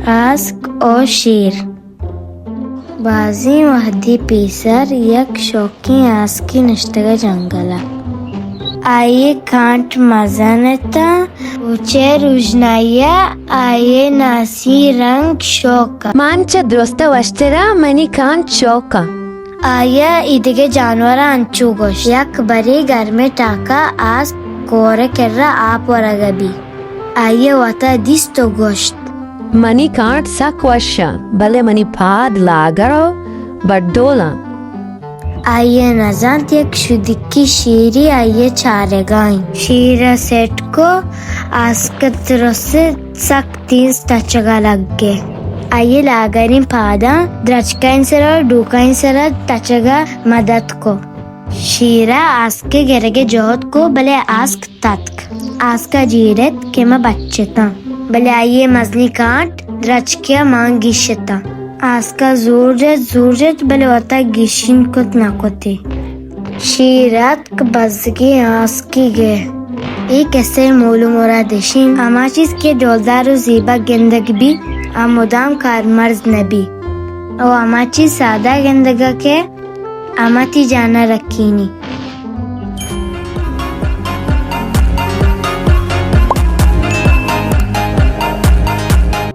آسک ءُ شیر۔ بازیں وھدے پیسر یک شوکیں آسکے نشتگ ءَ جنگل ءَ۔ آئی ءِ کانٹ مزن اَت اَنت ءُ چہ روژنائی ءَ آئی ءِ ناسیں رنگ شوک اَت۔ من چہ درست ءَ وشتر آں، منی کانٹ شوک اَنت۔ آئی ءَ ایدگہ جانوراں انچو گوشت۔ یک برے گرمیں ٹاک ءَ آسک کور ءِ کرا آپ ورگ ءَ بیت۔ آئی ءَ وت ءَ دیست ءُ گوشت، منی کانٹ سک وش اَنت، بلے منی پاد لاگر ءُ بڈول اَنت۔ آئی ءَ نہ زانت یک شدیکیں شیرے آئی ءِ چارگ ءَ اِنت۔ شیر ءَ سیٹ کت، آسک ءِ ترس ءَ سک تیز تچگ ءَ لگ اِت۔ آئی ءِ لاگریں پاداں درچکانی سرا ءُ ڈوکانی سرا تچگ ءَ مدد کت۔ شیر ءَ آسک ءِ گرگ ءِ جہد کت، بلے آسک تتک۔ آسک ءَ جیڑ اِت کہ من بچتاں، بلے آئی ءِ مزنیں کانٹ درچکے ءَ مان گیشتاں۔ آسک ءَ زور جت، زور جت، بلے وت ءَ گیشین کت نہ کت ئے۔ شیر اتک بزگیں آسکیگ ءَ۔ اے کسہ ءِ مول ءُ مراد اِش اِنت، ہما چیز کہ ڈولدار ءُ زیبا گندگ بیت، آ مدام کارمرز نہ بیت ءُ ہما چیز سادہ گندگ ءَ کہ ہما تئی جان ءَ رکینی۔